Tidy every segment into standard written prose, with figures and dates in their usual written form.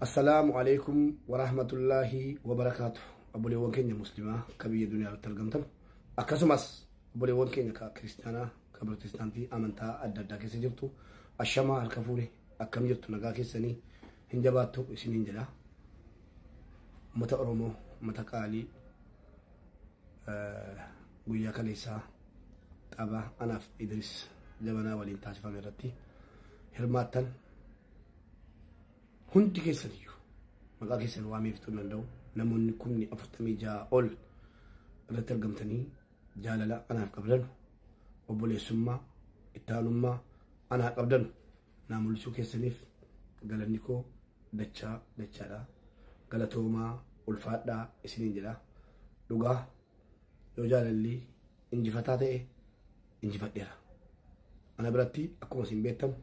Assalaamu alaikum warahmatullaahi wabarakaatu. Obboleewwan keenya muslimaa ka biyya duniyaa irratti argamtan, akkasumas obboleewwan keenya ka kiristaanaa, ka pirootestaantii, amantaa adda addaa keessa jirtu, ashamaa, harka fuune, akkam jirtu? Nagaa keessanii? Hin jabaattu isiniin jedha. Uummata Oromoo, uummata qaalii, guyyaa kaleessaa tapha anaaf Idris Jabanaa waliin taasifame irratti hirmaattan hundi keessaniyyuu, maqaa keessan waamee fixuu hin danda'u. Namoonni 46,000 ol irratti argamtanii jaalala anaaf qabdan, obboleessummaa, ittaanummaa anaa qabdan naa mul'isuu keessaniif galanni koo dachaa dachaadha. Galatoomaa, ulfaadhaa isiniin jedha. Dhugaa yoo jaalalli injifataa ta'e, injifadheera. Ana biratti akkuma isin beektan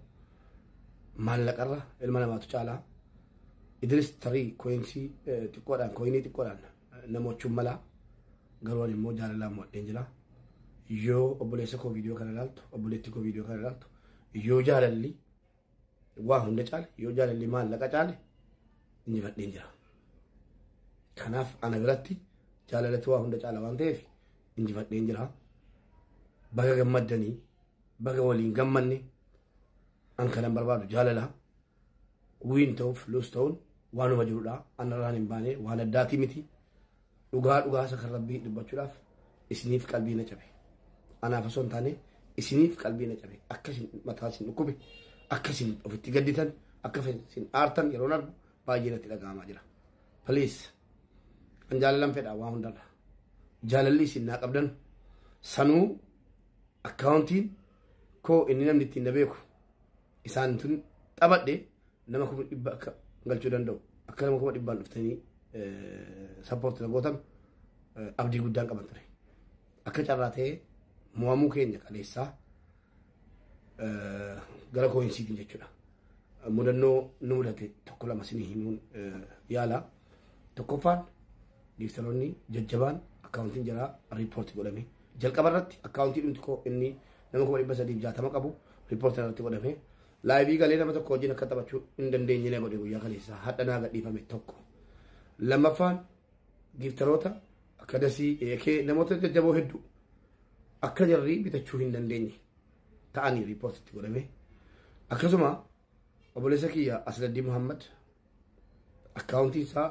maallaqarra ilma namaatu caalaa. Idris tarii coinsii xiqqoodhaan, coinii xiqqoodhaan namochuun malaa, garuu ani immoo jaalalaan mo'adheen jira. Yoo obboleessa koo viidiyoo kana ilaaltu, obboleettii koo viidiyoo kana ilaaltu, yoo jaalalli waa hunda caale, yoo jaalalli maallaqa caale, injifadheen jira. Kanaaf ana biratti jaalalatu waa hunda caala waan ta'eef injifadheen jira. Baga gammaddanii, baga waliin gammanne. An kanan barbaadu jaalala. Win ta'uuf lose ta'uun waanuma jirudha. Anarraan hin baane, waan addaatii miti. Dhugaa dhugaa isa kan rabbii dubbachuudhaaf isiniif qalbii na cabe. Anaaf osoo hin taane isiniif qalbii na cabe. Akka isin mataa isin dhukkube, akka isin ofitti gadditan, akka isin aartan yeroon argu baay'ee natti dhaga'amaa jira. Please, an jaalalan fedha waa hundarra. Jaalalli isin naa qabdan sanuu, accountiin koo inni namni ittiin na beeku isaan tun taphadhe nama 100,000 akka galchuu danda'u, akka nama 100,000n dhuftanii support na gootan abdii guddaan qaban ture. Akka carraa ta'ee mo'amuu keenya kaleessaa gara coinsiitiin jechuudha. Mudannoo nu mudate tokko lama isinii himuun yaala. Tokkoffaan, gifteroonni jajjabaan accountiin jaraa report godhame. Jalqaba irratti accountii dhumti koo inni nama 360,000 qabu report irratti godhame. Live galee nama tokko wajjin akka taphachuu hin dandeenye na godhe guyyaa kaleessaa hadha naa gadhiifame tokko. Lammaffaan, gifteroota akka dasii eekee, namoota jajjaboo hedduu akka jarri bitachuu hin dandeenye ta'anii reportitti godhame. Akkasuma obboleessa kiyya Asladii Muhammad accountii isaa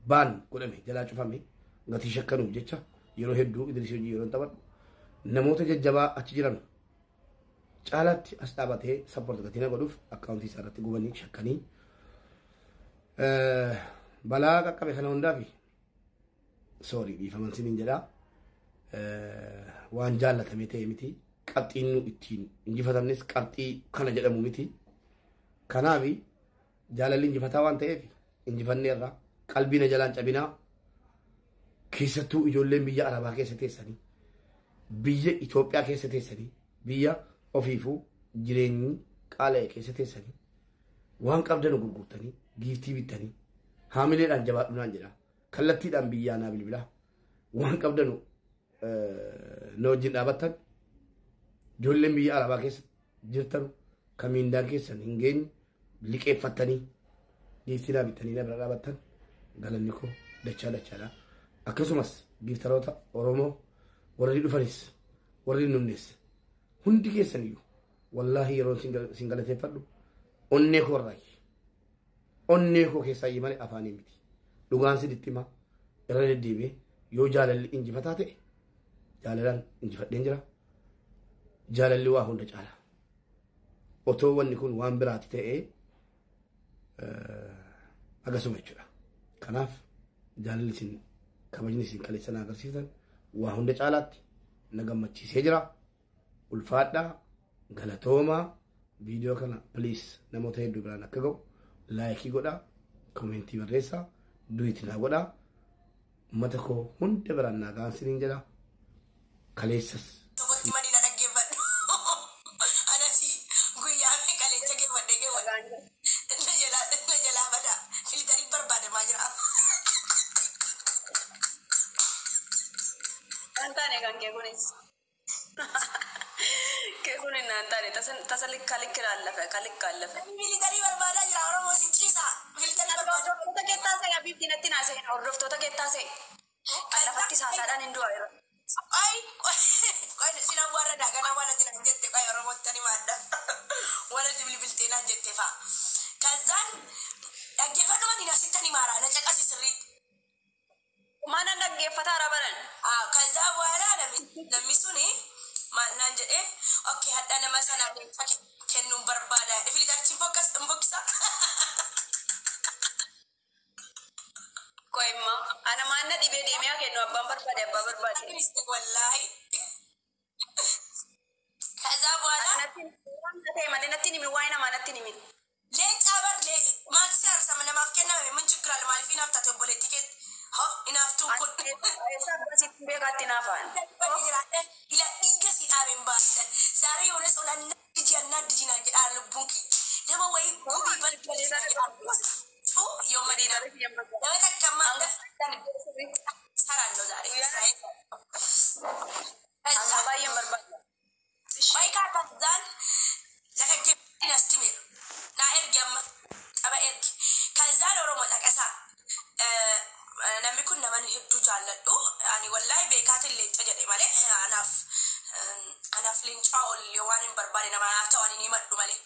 ban godhame, jalaa cufame, gatii shakkanuuf jecha. Yeroo hedduu Idrisii hojii yeroo taphadhu namoota jajjabaa achi jiran caalaatti as dhaabatee support gatii na godhuuf accountii isaa irratti gubanii shakkanii balaa qaqqabe. Kana hundaa fi sorry, dhiifaman siniin jedhaa. Waan jaallatamee ta'e miti. Qabxiin nu ittiin injifatamnes qabxii kana jedhamu miti. Kanaaf jaalalli injifataa waan ta'eef injifanneerra. Qalbii na jalaan cabinaa. Keessattuu ijoolleen biyya Arabaa keessa teessanii, biyya Itoophiyaa keessa teessanii, biyya ofiifuu jireenyi qaala'e keessa teessanii, waan qabdan gurgurtanii giftii bittanii haamileedhaan jabaadhu naan jedha. Kallattiidhaan biyyaa naa bilbilaa, waan qabdanu na wajjin dhaabattan. Ijoolleen biyya Arabaa keessa jirtan kan miindaan keessan hin geenye liqeeffattanii giftii naa bittanii na bira dhaabattan, galanni koo dachaa dachaadha. Akkasumas gifteroota Oromoo warri dhufanis warri hin dhufnes hundi keessan iyyuu, wallaahi yeroo sin galateeffadhu onnee koo irraayi. Onnee koo keessaa malee afaanii miti. Dhugaan sitti hima, irra deddeebi'ee, yoo jaalalli injifataa ta'e jaalalaan injifadheen jira. Jaalalli waa hunda caala. Otoo wanni kun waan biraati ta'ee akkasuma jechuudha. Kanaaf jaalalli isin, kabajni isin kaleessa na agarsiisan waa hunda caalaatti na gammachiisee jira. Ulfaadhaa, galatoomaa. Viidiyoo kana please namoota hedduu biraan akka ga'u like godhaa, commentii barreessaa, duet naa godhaa. Uummata koo hunda biraan naa ga'an siniin jedha. Kaleessas Tokkotti manii na dhaggeeffadhu. Anasi guyyaa meeqa leenca keewwadhee keewwadhe. Na jalaa bada. Filterii barbaadamaa jira. Naan taane kan kee kunis. Kee kun naan taane, tasa tasa likka likki laallafe ka likka laallafe. Filterii barbaadaa jira, Oromoo si ciisa. Filterii barbaadamaa Hordoftoota keettaasee. Lafatti saasaadhaan hin du'a yeroo. Ay, qoy sinan warra daagana waan ati naan jette qoy Oromootti ni maadda. Waan ati bilbiltee naan jette fa'a. Kazaan dhaggeeffadhu mani na sitti ni maara na caqasi sirriitti. Mana dhaggeeffataa rabaran. አዎ ከዛ በኋላ namni suni maal naan jedhee okay hadha nama sana leenca kennuun barbaada filitachi hin fokkisa. Qo'imma. Ana maanna dhibee deemee haa kennu abbaan barbaade abbaa barbaade. Wallaahi ከዛ በኋላ Natti ta'e malee natti himi waa'ee namaa natti himi. Leenca bar maal si aarsama namaaf kenname min ችግር አለ maaliif inaaf taate obboleettii keetti ho inaaftuun kun Eessa abbaa sitti beekaatti naafaan. ila dhiiga si dhaabeen baadha ዛሬ የሆነ ሰው ላናድጂ አናድጂ naan jedhaa lubbuun kiyya nama wayii gubii balbalii naan jedhaa yoo madiina nama takka ammaa ሰራለሁ ዛሬ ስራዬ ከዛ Amma baay'een barbaada. ቆይ ከዛን ለቀጌ አስትሜር ና ergi amma qaba ergi ከዛን oromoo dhaqasaa namni kun nama hedduu jaalladhu ani wallaahi beekaatiin leenca jedhe malee anaaf leencaa ol waan hin barbaade nama anaaf ta'u ani ni madhu malee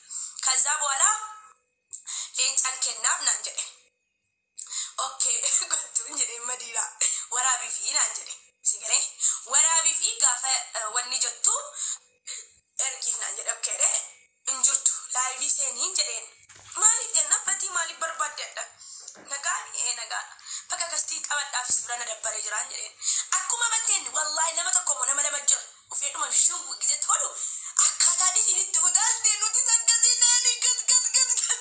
ከዛ በኋላ leencaan kennaaf naan jedhe okay gottuun jedhe madiina waraabii fi naan jedhe si galee waraabii fi gaafa wanni jettu ergiif naan jedhe okay dhe hin jirtu live seeniin jedheen maaliif jenna fatii maaliif barbaaddeedha nagaan ee nagaadha bakka gastii qabadhaafis bira na dabbaree jiraan jedheen akkuma batteen wallaahi nama tokko moo nama lama jira ufeedhuma zhuu gizetti godhu akkaataan isiin itti utaalte nuti akkasii naani gas gas gas gas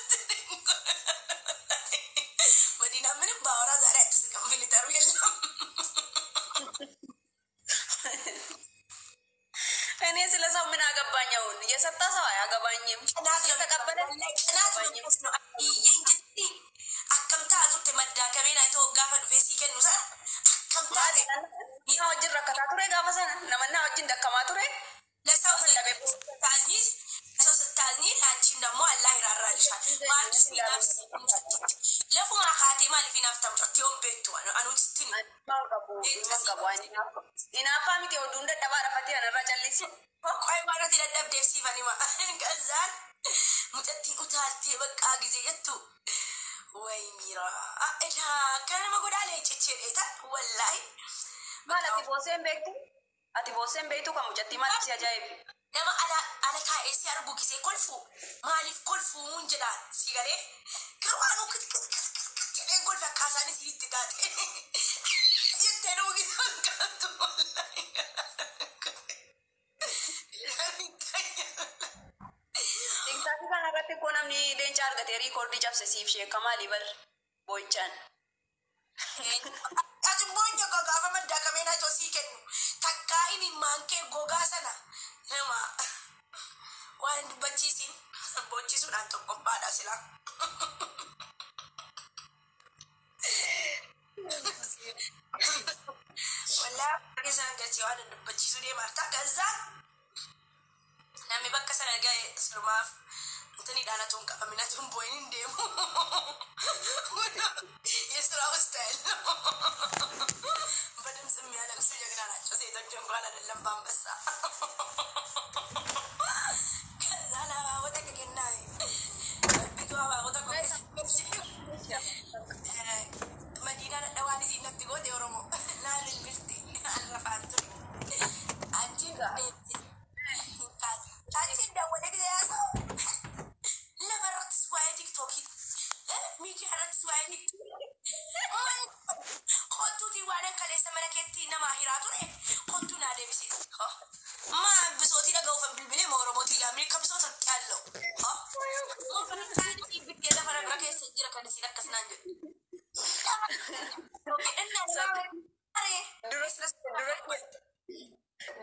መዲና ምንም ባወራ ዛሬ አትስቅም። filter ኡ የለም። እኔ ስለ ሰው ምን አገባኝ? አሁን የሰጠ ሰው አያገባኝም። ቅናት ነው የተቀበለ ቅናት አያገባኝም። መንፈስ ነው። Iyye injitti akkam taatutte maddaa kameen ayitoo gaafa dhufee sii kennu sana akkam taate Na wajjin rakkataa ture gaafa sana namanna wajjin dakkamaa ture. ለሰው ስታዝኚ ለሰው ስታዝኚ ለአንቺም ደግሞ አላህ ይራራልሻል። maaltu si lafuma kaatee maaliif hinaafta mucatti yoon beektu anuutti Ilmaan qabu ilmaan qabu ani hinaaffaa miti oduun dadhabaa rafatee anarraa callisi. ቆይ ማለት dadhabdeef siifan hima ከዛን mucattiin utaaltee baqqaa ጊዜ jettu ወይ ሚራ ilaa akkana nama godhaa leencichi dheeta wallaahi Maal ati boosseen beektu? Ati boosseen beektu kan mucattii maaliif si ajaa'ibu? Nama ala ala taa'ee si argu gisee kolfu maaliif kolfuun jedhaan si galee garuu anuu kit kit kit kit kit jedheen kolfe akkaasaan isinitti taate jettee nama gisee fakkaattu wallaahi. TikTokii kana irratti koo namni leenca argatee riikoordii cabse siif sheeka maali bar boo'ichaan. Ati boonyo koo gaafa maddaa kameen haa sii kennu takkaa inni maankee gogaa sana nama waan hin dubbachiisin bochisuudhaan tokkoffaadha silaa. Wallaahi keessan galchee waan hin dubbachiisuu deemarta gazzaan namni bakka sana ga'e islumaaf እንትንidhaan atuun qabamin atuun boo'in hin deemu. የስራው style ነው። በድምፅ የሚያለቅሱ ጀግና ናቸው ሴቶች እንኳን አይደለም በአንበሳ። ከዛ ለአባቦተ ከገና ቢቱ አባቦተ መዲና dhadhawaan isiin natti goote Oromoo naa bilbilti arrafaan ture. Achiin deebise hin kaase. Achiin dawwalee gisee haasa'u lafa irrattis waa'ee TikTokii miidiyaa irrattis waa'ee TikTokii kottuutii waan kaleessa mana keetti namaa hiraa ture kottuu naa deebise. Maa bisootii dhaga'uufan bilbilee ma Oromootii yaamni akka bisoota ያለው bittee lafa bira keessa jira kan isiin akkas naan jedhu.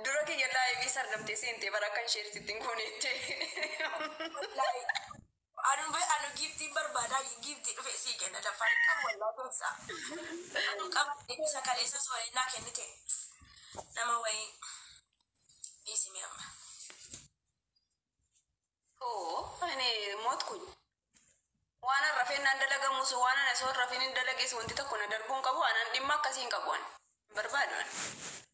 Dura kiyya live sardamtee seentee bara akkan sheersitti hin gooneette. Anu anu giiftiin barbaadaa giiftii dhufe sii kenna lafaan qabu wallaa keessaa. Anu qaba isa kaleessa soorennaa kennite nama wayii dhiisime amma. Oo ani mootkuñ. Waan an rafeen naan dalagamus waan an osoo hin rafin hin dalages wanti tokko na darbuu hin qabu anaan dhimma akkasii hin qabu an. Hin barbaadu an.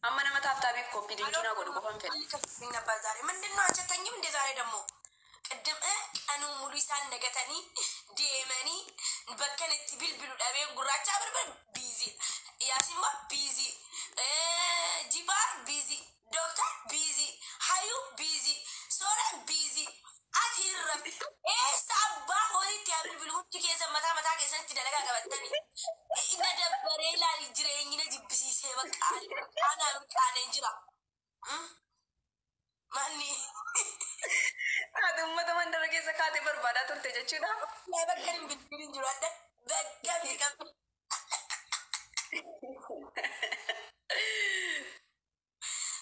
Amma nama taaptaabiif koppii linkii naa godhu qofan fedha. አልከፍተኝ ነበር ዛሬ። ምንድን ነው አቸተኝም እንደ ዛሬ ደግሞ ቅድም ቀኑ ሙሉ ኢሳን ነገተኒ ዴመኒ በከን እቲ ቢልቢሉ ዳቤ ጉራቻ ብርብር ቢዚ ያሲማ ቢዚ ጂባር ቢዚ ዶክተር ቢዚ ሀዩ ቢዚ ሶረን ቢዚ አቲ ረፍ ኤሳ አባ ሆሪት ያ ቢልቢሉ ሁንዲ ኬሰ መታ መታ ኬሰንቲ ደለጋ ቀበተኒ ነደበሬ ላሊ ጅሬኝነ ጅብሲሴ በቃ አና ቃኔ እንጅራ Manni. Ati uummata mandara keessa kaatee barbaadaa turte jechuudha. Laa bakka hin bilbilin jiru adda bakka beekamu.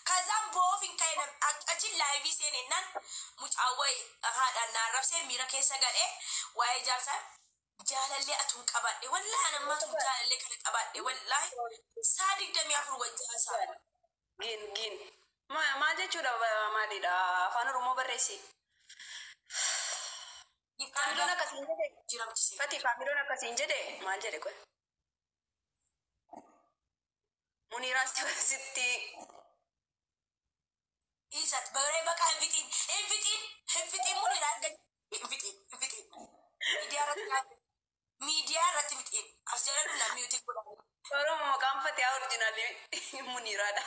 Kazaan boofin ka'e achi laayivii seenennaan mucaan wayi haadhaan na arrabsee miira keessa galee waa'ee jaarsaa jaalallee atuun qabaadhe wallaahi an amma atuun jaalallee kana qabaadhe wallaahi saa 24 wajjin isaa. Gin gin. Maal jechuudha maalidha afaan Oromoo barreessi. Kaamiloon akkasiin jedhe. Jiramchise. Fati kaamiloon akkasiin jedhe maal jedhe kun? Muniiraan sitti Isat baree bakka hin fixiin hin fixiin hin fixiin muniiraan hin fixiin hin fixiin miidiyaa irratti miidiyaa irratti fixiin as jala dhuna miyuutii godhamu. Oromoo maqaan Fatihaa oriijinaalii Muniiraadha.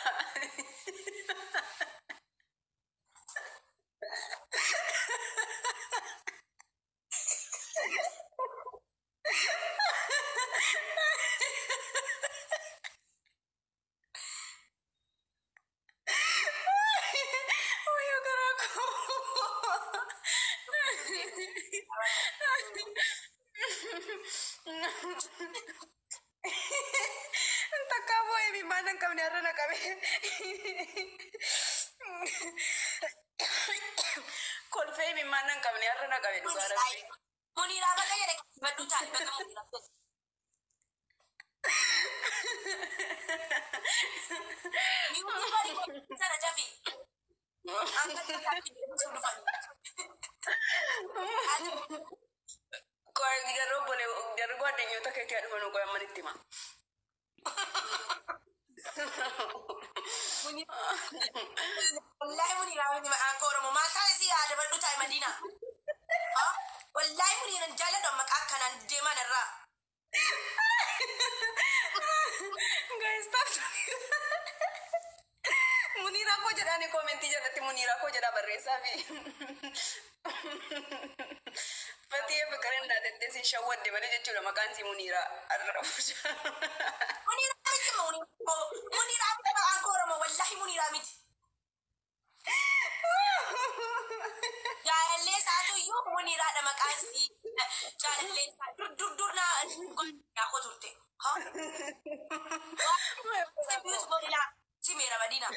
Wayyoo garaa koo. Takkaa boo'ee imimmaan hin qabne har'a na qabe. Kolfee imimmaan hin qabne har'a na qabe dhugaa rabbi. Muniiraa bakka jedhe badhu taate bakka muniiraa. Miyuutii bari sana jafi. Akka taate jedhamtu dhufani. Qoy jarri obbolee jarri ጓደኞota keetii haa dhufan qoy amman itti hima. Wallaahi muniiraa miti maqaan koo Oromoo maal taate si yaada badhu taate Madiina. Wallaahi muniiran jaalladhu maqaa akkanaan deeman irraa. Guys, stop. Muniiraa koo jedhaani koomentii jalatti Muniiraa koo jedhaa barreessaa fi. Fatii fikirin naatettee si shawwadde malee jechuudha maqaan si Muniiraa arrabu. Muniiraa miti muniiraa miti maqaan koo Oromoo wallaahi muniiraa miti. Jaalallee isaatu iyyuu muniiraadha maqaan si jaalallee isaa dur dur dur naa godhaa koo turte. Sabiyuus godhilaa simeera Madiina.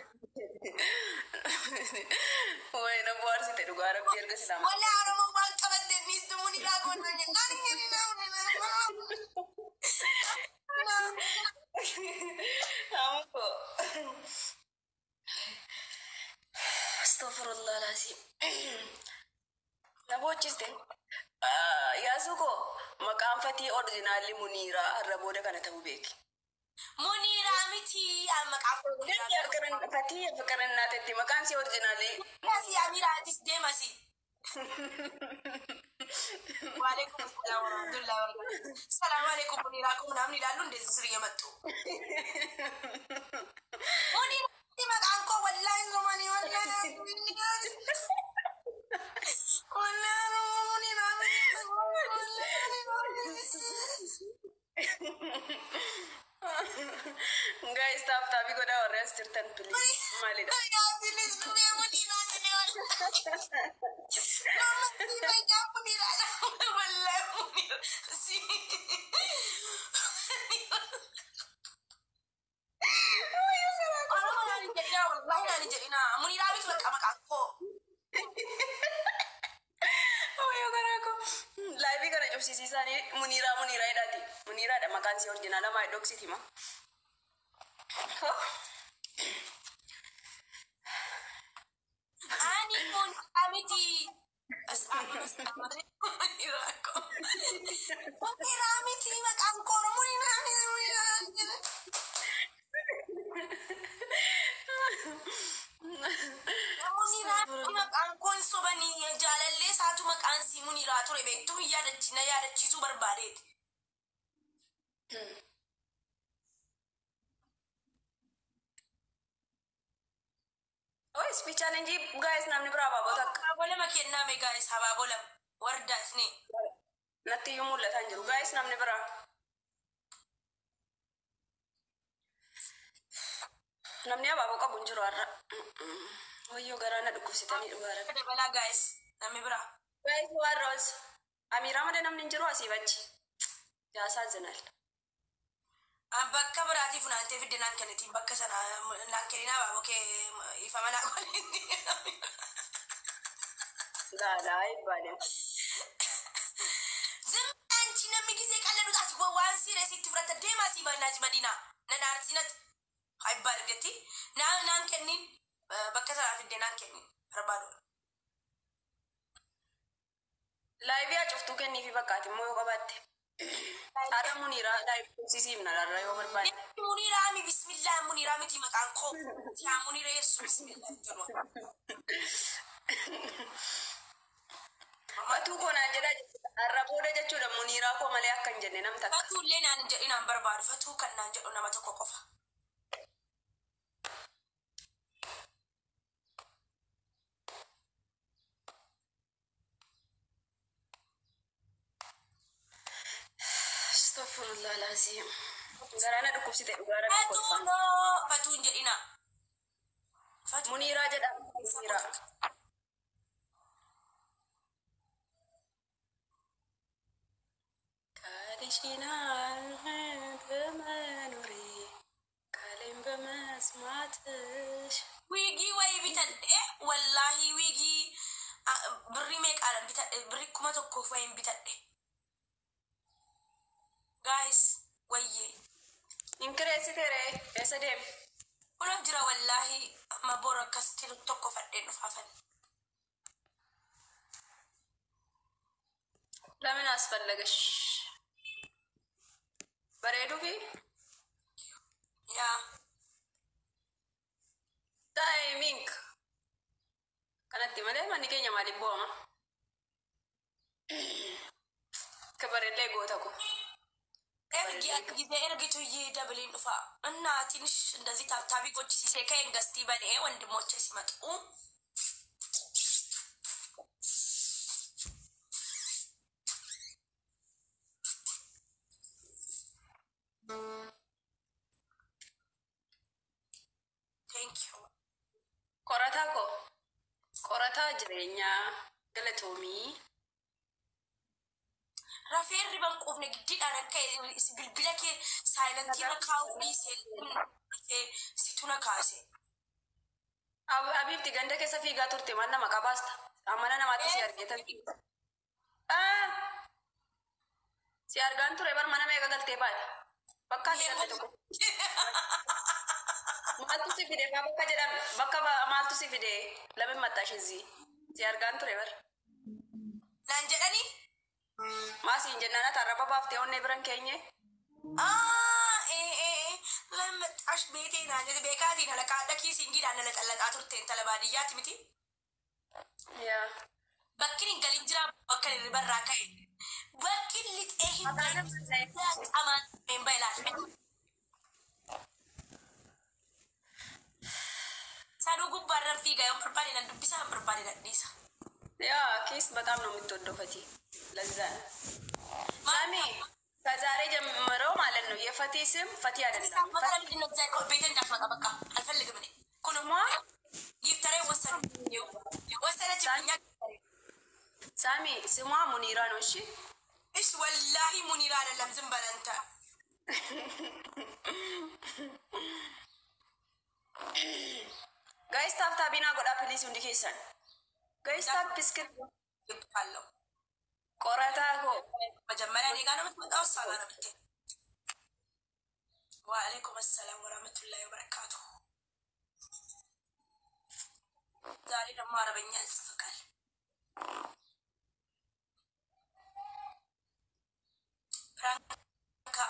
Wayi na bohaarsite dhugaa rabbi erga silaa. Wallaahi Oromoo waan qabatte niistu muniiraa goona jennaan. Amko. Astaghfirullah alazim. Na boochiste. Yaasuu koo maqaan Fatii oriijinaalli Muniiraa har'a booda kana ta'uu beeki. Muniiraa miti maqaan koo muniiraa. Fatii fikirin naatetti maqaan si oriijinaalli. Asi Amiraatis deemasi. Waalaikum salaam warahmatullahi wabarakatuh. ሰላም አለይኩም ሙኒራ እኮ ምናምን ይላሉ እንደዚህ ስር እየመጡ ሙኒራ maqaan koo wallaahi somanii wallaahi wallaahi ሙኒራ Guys, tap taabii godhaa warri as jirtan please. Maalidha? Muniraa miti bakka maqaan koo. Wayyoo garaa koo. Laayivii kana cufsiisiisaanii Muniiraa Muniiraa jedhaati. Muniiraadha maqaan si oriijinaala maa dhoksiti ma. Ani muniraa miti. Muniraa miti maqaan koo Muniraa miti. Muniraa miti maqaan koon sobanii jaalallee isaatu maqaan sii Muniraa ture beektuu hin yaadachi na yaadachiisuu barbaadeeti. Oi, speech challenge guys, namni biraa abaaboo takka. Habaaboo lama kenname guys, habaaboo lama wardaas ni. Natti iyyuu mul'ataa hin jiru. Guys, namni biraa. Namni abaaboo qabu hin jiru har'a. Wayyoo, garaa na dhukkubsitanii dhugaa rabbi. Dabalaa guys, namni biraa. Guys, waan roos. Amiiraa malee namni hin jiru asiif achi. Yaasaazinaal. Bakka biraatii funaantee fidde naan kennitiin bakka sana naan kenninaa abaaboo kee ifa manaa godhinni. Laalaa ibbaaleen. ዝም አንቺ namni ጊዜ ቀለዱት as waan serious itti fudhatta deemaa sii bannaa madina nan aarsinat haibbaadha jetti naan kennin bakka sanaa fidde naan kennin barbaadu. Live cuftuu kenniifi bakkaati immoo yoo qabaatte. Har'a Muniiraa live tursiisiifna har'a yoo barbaadde. Muniraa mi bismillah, Muniraa miti maqaan koo yaa Munira yesu bismillah jedhu. Fatuu koo naan jedhaa jechuudha. Har'a booda jechuudha Muniiraa koo malee akka hin jenne nam takka. Fatuu illee naan hin jedhin aan barbaadu, fatuu kan naan jedhu nama tokko qofa. Astaghfirullah laazim. Garaa na dhukkubsite dhugaa rabbi Fatuu kolfaan. noo fatuu hin jedhina. Fatuu Muniiraa jedhama. Muniiraa. ቃልሽን በመኖሬ ቃሌን በመስማትሽ Wiigii wayii bitadhe wallaahi, wiigii birrii meeqaadhaan bitadhe? Birrii 1000f wayiin bitadhe. Guys, wayyee. Inkireessiteere eessa deeme? Kun jira wallaahi, amma bor akkasitti tokko fadheen dhufaafan. ለምን አስፈለገሽ? Bareeduufi Yaa. Timing kanatti malee manni keenya maaliif bo'ama? Akka bareellee goota ko. Ergi ጊዜ ergitu double iin dhufa እና ትንሽ እንደዚህ tap tap gochisiisee ka'een guest banee ወንድሞቼ ሲመጡ thank you. Qorataa koo, qorataa jireenyaa, galatoomii. Rafee riban quufne giddiidhaan akka bilbila kee silent irra kaa'uu dhiisee rafee situ na kaase. Abiibti ganda keessa fiigaa turte, maal nama qabaasta? Amala namaatti si argeetan. Si argaan ture bar, mana meeqa galtee baate? Bakka ati galte tokko. Maaltu si fide faa bakka jedhame bakka maaltu si fide lamin maxxaashizii si argaan ture bar. Naan jedhanii. Maa siin jennaan ati arraba baaftee onnee biran keenye. Lammaxaash beetee naan jedhe beekaatiin halaqaa kiisingiidhaan na laxallaxaa turte intala baadiyyaatti miti. Yaa. Bakki hin galin jira, bakka hirribarraa ka'e. Bakki lixee hin galin qamaan hin ba'ilaadha. Sanuu gubbaarran fiigaa yoon barbaade nan dubbisa, yoon barbaade nan dhiisa. ያ ኪስ በጣም ነው የምትወደው ፈቲ፣ ለዛ ነው። ሳሚ ከዛሬ ጀምሮ ማለት ነው የፈቲ ስም ፈቲ አይደለም። ቤቴ እንዳትመጣ በቃ አልፈልግም። እኔ ኩንማ gifter ee ወሰኑ ወሰነችብኛ። ሳሚ ስሟ ሙኒራ ነው። እሺ። እሽ ወላሂ ሙኒራ አይደለም። ዝም በል አንተ። Guys, tap tap naa godhaa please, hundi keessan guys, tap screen. አለው Qorataa koo. መጀመሪያ እኔ ጋር ነው የምትመጣው፣ እሷ ጋር ነው የምትሄድ። ወአለይኩም አሰላም ወራህመቱላሂ ወበረካቱ። ዛሬ ደግሞ አረበኛ ያጽፍቃል። Pranka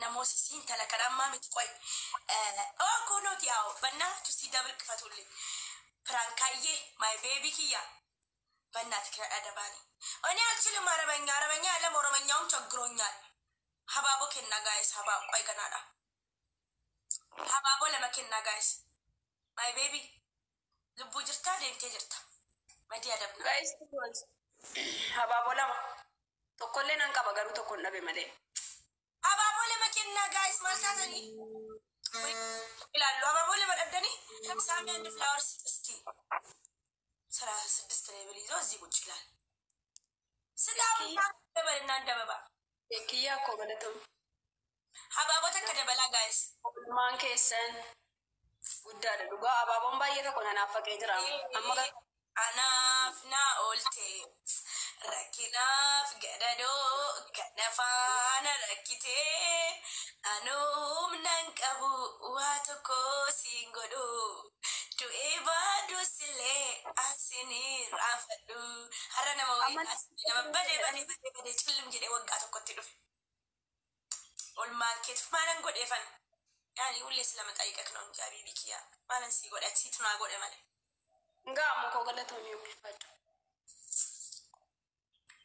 namoota intala kana ammaa miti qoy. Oo kunuuti yaa'u bannaatu si double ክፈቱልኝ። ፕራንካዬ my baby kiyya በእናትህ adaባኒ እኔ አልችልም አረበኛ አረበኛ ያለም ኦሮመኛውም ቸግሮኛል። Habaaboo kennaa guys habaaboo ቆይ ገናዳ habaaboo lama kennaa guys my baby lubbuu jirtaa deemtee jirta madii adabna. Guys, habaaboo lama. Tokkollee nan qaba garuu tokko hin dhabe malee. Habaaboo lama kennaa guys maal taatanii ilaallu habaaboo lama dhabdanii ሳሚ አንድ flower ስጥ እስኪ 36 level ይዞ እዚህ ቁጭ ይላል። ስጋውና ደበልና እንደ አበባ Kiyyaa koo galatoom. Habaaboo takka dabalaa guys. Oolmaan keessan guddaadha dhugaa abaaboon baay'ee tokko nanaaf faqee jira. Amma garuu Anaaf naa oolte rakkinaaf gadadoo kana faana rakkitee anuum nan qabu waa tokko siin godhu du'ee baaduu sillee asinii raanfadhu har'a nama wayii nama badee badee badee badee cillim jedhee waggaa tokkotti dhufe olmaan keetuuf maalan godheefan yaani ullee silama xayiqak ነው እንጂ habiibi kiyya maalan sii godhe ati naa godhe malee. Ngaamu koo galatoomii ulfaadhu.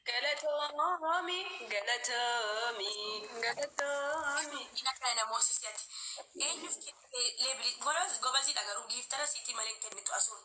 Galatoomi galatoomi galatoomi. Ina kana namoota si'ati eenyuuf leebilii gobaziidha garuu giiftara siitii malee hin kennitu asuun.